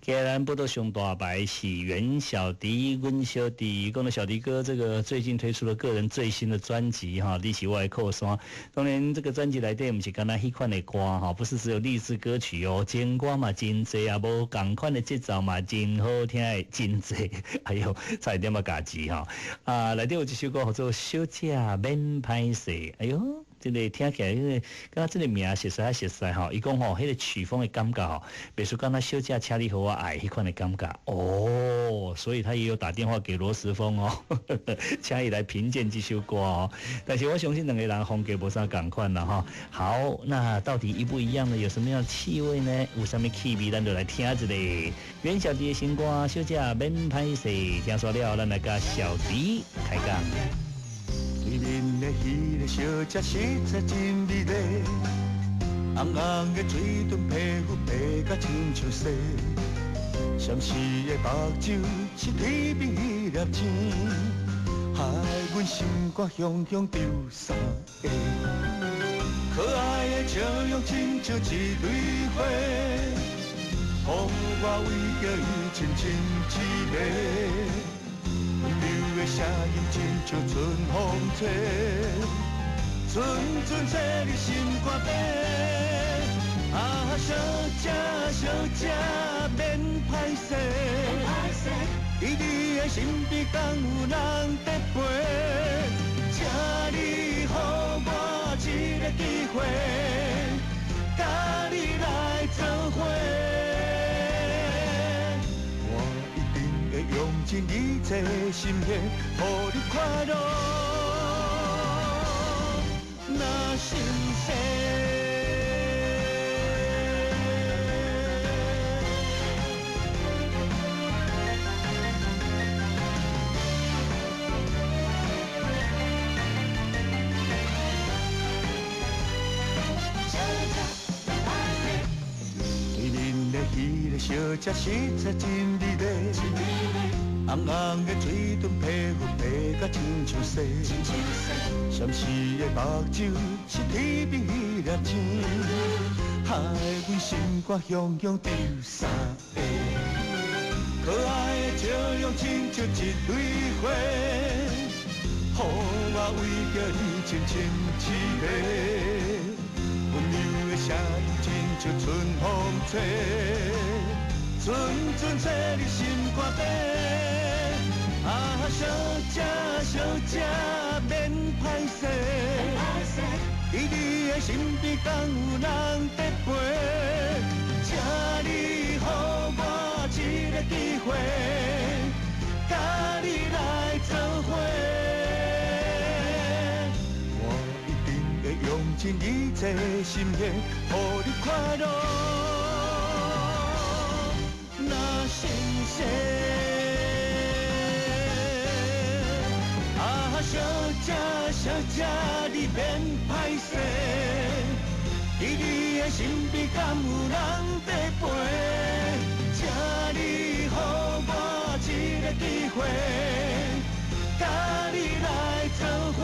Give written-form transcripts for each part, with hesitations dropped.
今日咱報道上大牌是袁小迪，阮小弟，講到小迪哥，這個最近推出了個人最新的專輯哈，你是我的靠山。當然，這個專輯內底毋是干焦彼款的歌哈，不是只有勵志歌曲哦，情歌嘛真濟啊，無仝款的節奏嘛真好聽的真濟。哎喲，差一點仔咬舌哈。啊，內底有一首歌叫做《小姐免歹勢》，哎喲。這個聽起來，這個敢若這個名熟似熟似吼，伊講吼，彼個曲風的感覺吼，袂輸敢若小姐，請你予我愛彼款的感覺哦，所以他也有打電話給羅時豐哦，請伊來評鑑這首歌哦。但是我相信兩個人風格無啥仝款啦吼。好，那到底一不一樣呢？有什麼樣的氣味呢？有啥物氣味？咱就來聽一下袁小迪的新歌《小姐免歹勢》，聽煞了，咱來佮小迪開講。對面的彼個小姐實在真美麗，紅紅的嘴唇皮膚白甲親像雪，閃爍的目睭是天邊彼粒星，害阮心肝雄雄丟三個。可愛的笑容親像一蕊花，予我為著伊深深痴迷。溫柔的聲音親像春風吹，陣陣吹入心肝底。啊，小姐小姐免歹勢，佇你的身邊敢有人在陪？請你予我一个機會，佮你來做伙。我一定會用盡一切心血，予你快樂，若心死。對面的彼個小姐實在真美麗，紅紅的嘴唇皮膚白甲親像雪，閃爍的目睭是天邊彼粒星，害阮心肝雄雄丟三個。可愛的笑容親像一蕊花，予我為著你深深痴迷。溫柔的聲音親像春風吹，陣陣吹入心肝底。啊，小姐小姐免歹勢，佇你的身邊敢有人在陪？請你予我一個機會，佮你來做伙。我一定會用盡一切心血，予你快樂，若心死。啊，小姐小姐，你免歹勢，佇你的身邊敢有人在陪？請你予我一個機會，佮你來做伙。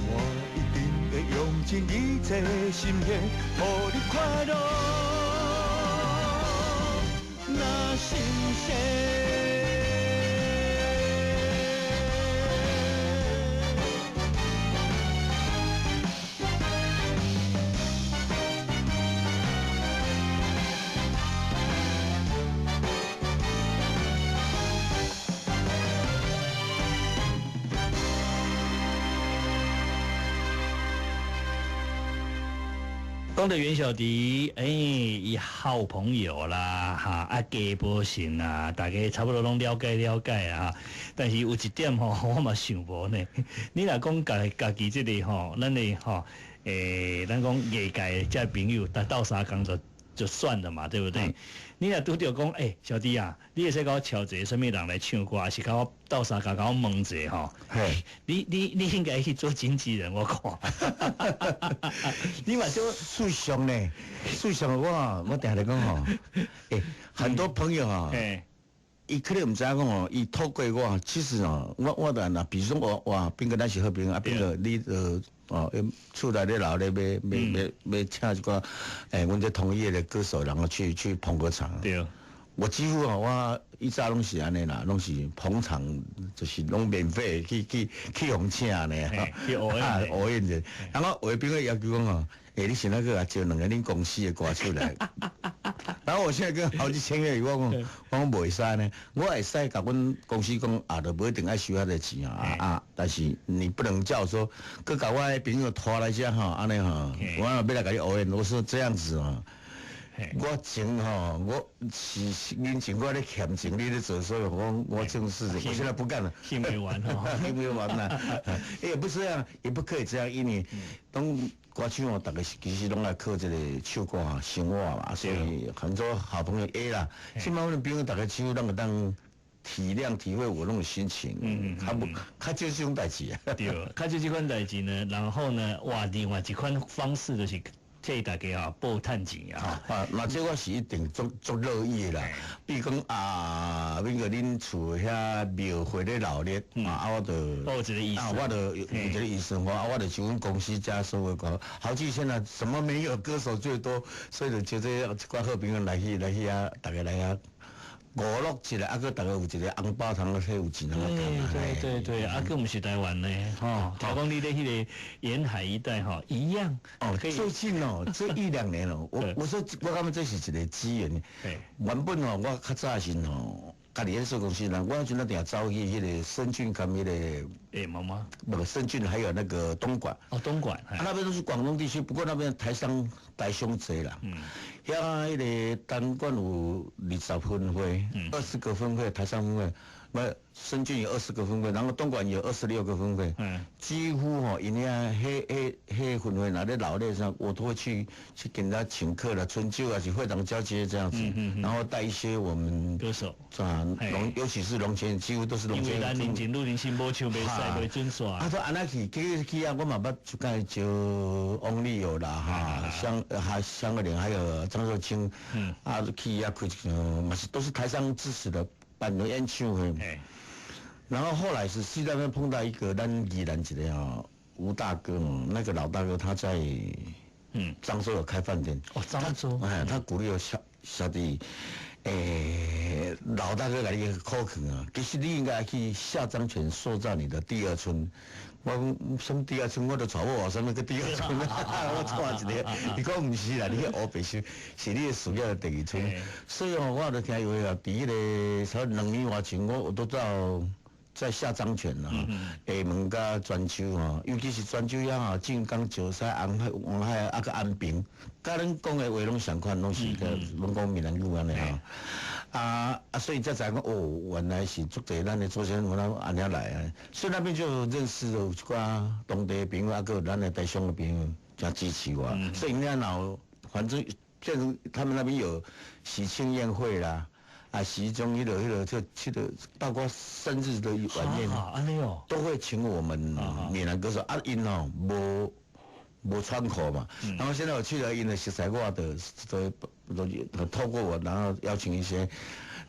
我一定會用盡一切心血，予你快樂，若心死。講到袁小迪，欸，伊好朋友啦，哈，啊，加波性啊，大家差不多攏了解了解啊。但是有一點吼，我嘛想無呢。你若講家家己這個吼，咱的吼，欸，咱講業界這朋友，但鬥相共就算了嘛，對不對？你若拄著講，欸，小弟啊，你會使共我敲一個啥物人來唱歌，還是共我鬥相共，共我問一下吼？嘿，你應該去做經紀人，我看。你嘛做事實呢？事實我定定講吼，欸，很多朋友啊，伊可能毋知影講吼，伊透過我，其實哦，我就若比如說我哇，斌哥咱是好朋友，啊，斌哥你哦，厝內咧鬧咧，欲欲欲欲請一寡，阮這同業的歌手，然後去捧個場。我幾乎哦，我以早攏是按呢啦，攏是捧場，就是攏免費去予請呢，去學學演者。然後有的朋友要求講哦，你現在閣來招兩个恁公司的歌手來。然後我現在跟豪吉簽約，我講袂使呢，我會使共阮公司講啊，就無一定愛收遐濟錢啊啊，但是你不能叫說，閣共我的朋友拖來遮吼，按呢吼，我若欲來共你學演，我說這樣子哦。我前吼，我是以前我咧欠錢，你咧做，所以我正是，我現在不幹了。還沒完吼，還沒完啦。也不是這樣，也不可以這樣，因為當歌手哦，逐家其實攏來靠這個唱歌生活嘛，所以很多好朋友會啦，起碼阮朋友逐家幾乎攏會當體諒體會我那種心情，較無較少這種代誌啊。對，較少這款代誌呢，然後呢，換另外一款方式就是。替大家啊報趁錢啊！啊，那這我是一定足足樂意的啦。比如講啊，比如恁厝遐廟會咧鬧熱啊，我就有一個意思，啊，我就有一個意思，我就像阮公司遮所有講，好似現在什麼沒有歌手最多，所以就招這一寡好朋友來去遐，逐家來遐。娛樂一下，啊，閣逐家有一個紅包通去有錢通對對對對，啊，閣毋是台灣呢，吼，聽講你咧彼個沿海一帶吼一樣。哦，最近哦，這一兩年哦，我說我感覺這是一個機緣。原本哦，我較早時吼，家己咧做公司人，我彼陣定走去彼個深圳佮彼個。欸，媽媽。那個深圳還有那個東莞。哦，東莞。啊，那邊都是廣東地區，不過那邊台商濟啦。遐彼個東莞有20分會，20個分會，台商分會。不，深圳有二十個分會，然後東莞有26個分會。幾乎吼，𪜶遐彼彼彼分會若咧鬧熱啥，我都會去給人家請客啦，春酒啊，是會長交接這樣子，然後帶一些我們歌手啊，尤其是龍泉，幾乎都是龍泉。因為咱林靜、陸林信無唱袂使，袂準煞。啊，說按呢去去去啊，我嘛捌就共招翁立友啦，哈，還香格林，還有張壽清，啊去遐開一場，嘛是都是台商支持的。辦的演唱會，然後後來是西那邊碰到一個咱宜蘭一個哦吳大哥，那個老大哥他在漳州有開飯店。哦，漳州。哎，他鼓勵我小小弟，老大哥共你考勸啊，其實你應該去下漳泉塑造你的第二春。我講什麼第二春，我都娶某，啥物閣第二春？我娶一个，伊講毋是啦，你去烏白想，是你的事業的第二春。所以哦，我就聽伊話啊，佇彼个差不多2年外前，我都到在下漳泉啦，廈門佮泉州吼，尤其是泉州遐吼，晉江、石獅、紅海、黃海啊，閣安平，佮恁講的話攏相款，攏是個攏講閩南語按呢吼。啊啊，所以才知影講哦，原來是足濟咱的祖先原來按呢來啊，所以那邊就認識了一寡當地的朋友，啊，閣有咱的台商的朋友，誠支持我。所以𪜶若反正變成他們那邊有喜慶宴會啦。啊，時鐘彼个就這個，包括生日的晚宴，都會請我們閩南歌手啊，𪜶哦無窗口嘛。然後現在我去了，𪜶的熟似我的都透過我，然後邀請一些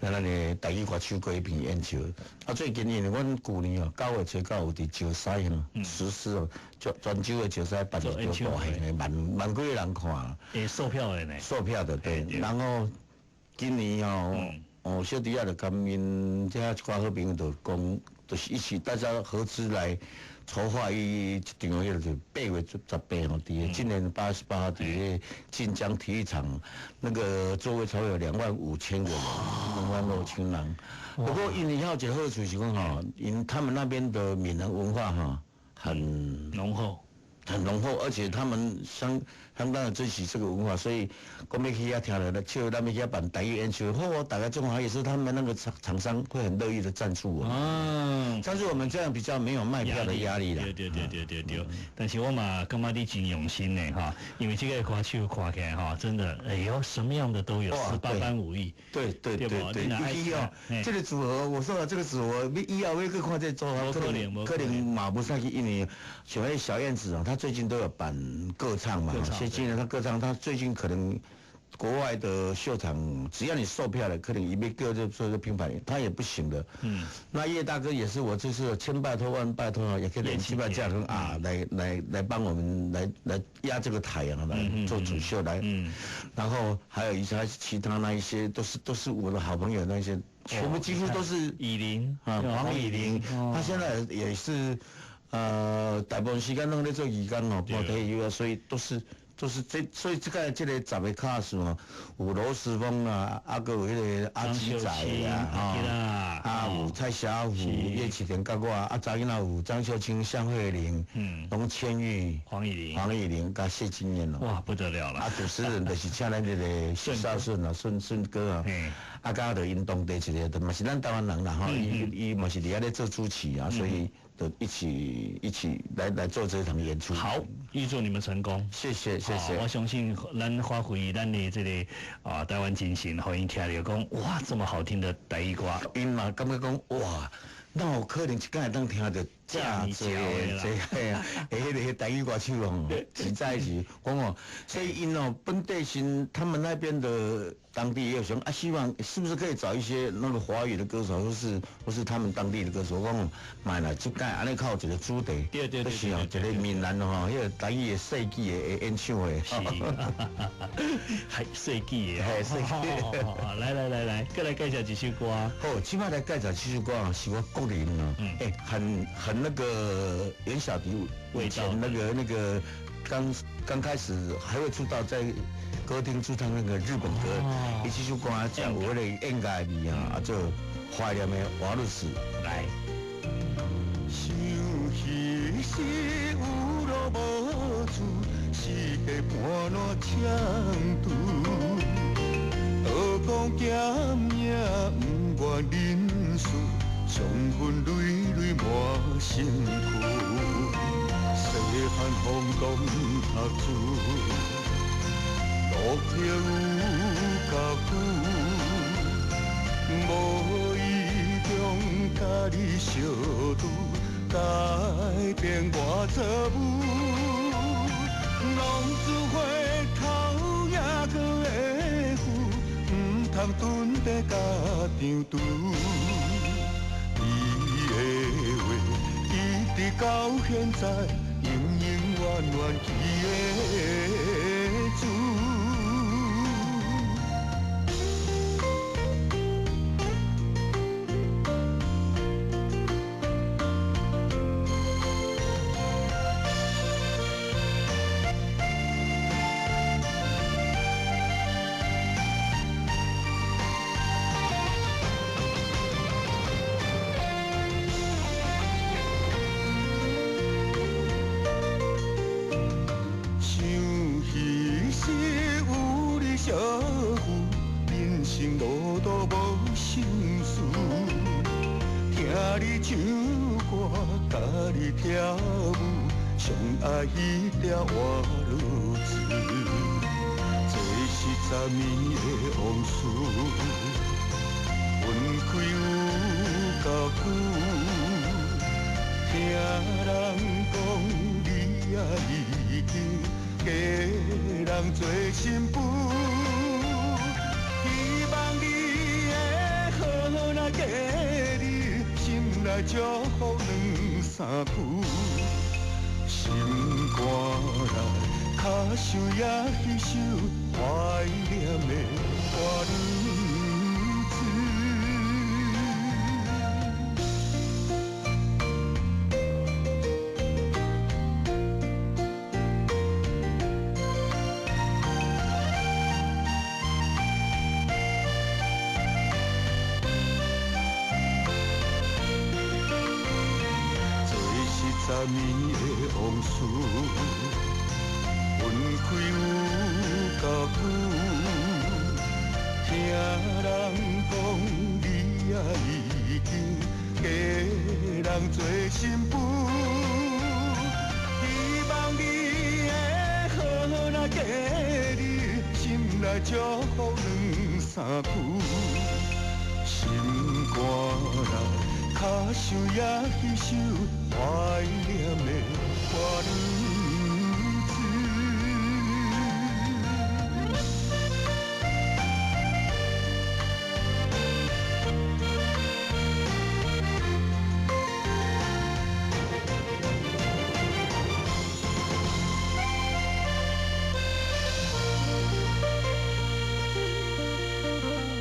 咱的台語歌手過去演唱。啊，最近因為阮舊年哦9月初九有佇石獅吼實施哦，泉州的石獅辦一場大型的，萬萬幾个人看。欸，售票的呢？售票的對，然後今年哦。哦，小弟仔就共𪜶遮一寡好朋友就講，就是一起大家合資來籌劃一場彼个就8月18吼，佇今年8月18號佇個晉江體育場，那個座位超過25,000個人，25,000人。不過𪜶遐有一個好處是講吼，𪜶他們那邊的閩南文化哈很濃厚。很濃厚，而且他們相當的珍惜這個文化，所以講欲去遐聽了，笑咱欲去遐辦台語演唱會，大家中華也是他們那個廠商會很樂意的贊助我們，贊助我們這樣比較沒有賣票的壓力啦。對對對對對對，但是我嘛感覺你真用心呢哈，因為這個歌手看起來哈，真的，哎喲，什麼樣的都有，十八般武藝。對對對對，尤其哦，這個組合，我說了這個組合，你以後欲閣看這個組合，可能嘛無啥去，因為像彼小燕子啊，她最近都有辦個唱嘛，所以今年她個唱，她最近可能國外的秀場，只要你售票了，可能一邊叫就做個品牌，他也不行的。那葉大哥也是我這次千拜託萬拜託啊，也可以連七百價啊，來幫我們來壓這個台啊，來做主秀來。然後還有一些其他那一些都是我的好朋友，那些全部幾乎都是以琳啊，黃以玲，他現在也是大部分時間攏咧做義工哦，無退休啊，所以都是。就是這，所以這個十个卡司哦，有羅時豐啊，啊，閣有彼个阿吉仔啊，啊，有蔡小虎、葉啟田、佮我，啊，查囡仔有張秀清、向慧玲、龍千玉、黃以玲、黃以玲佮謝金燕咯。哇，不得了了！啊，主持人就是請咱這個許紹順啊，順順哥啊，啊，佮就𪜶當地一个，嘛是咱台灣人啦吼，伊嘛是佇遐咧做主持啊，所以。就一起來做這場演出。好，預祝你們成功。謝謝謝謝。我相信咱發揮咱的這個啊台灣精神，予𪜶聽著講哇這麼好聽的台語歌。𪜶嘛感覺講哇，哪有可能一工會當聽著遮濟這啊？彼個台語歌手哦，實在是講哦，所以𪜶哦本地新他們那邊的當地也有想啊，希望是不是可以找一些那個華語的歌手，或是他們當地的歌手，我講莫啦，這屆按呢較有一個主題，就是哦，一個閩南吼，彼個台語的世紀的演唱會，是，還世紀的，嘿，世紀。來來來來，閣來介紹一首歌。好，這擺來介紹這首歌是我個人啊，很那個袁小迪以前那個剛剛開始還會出道在歌廳駐唱那個日本歌，伊這首歌真有彼个演歌的味啊，做懷念的華律師來。想彼時有路無厝，四界盤撋戕拄，道光劍影不願忍事，傷痕累累滿身軀。細漢風中讀書，落葉有夠久，無意中佮你相拄，改變我做母。浪子回頭也閣會赴，毋通蹲佇家長拄。你的話一直到現在，永永遠遠記得住。跳舞，上愛彼條活路子，這是十年的往事，分開有夠久。聽人講你也已經嫁人做新婦，希望你的好若嫁你，心內祝福兩三句，心肝內較想也彼首懷念的歌女子。十年的往事，分開有夠久。聽人講你也已經嫁人做新婦，希望你的好若嫁你，心內祝福兩三句，心肝內較想也彼首懷念的歌女。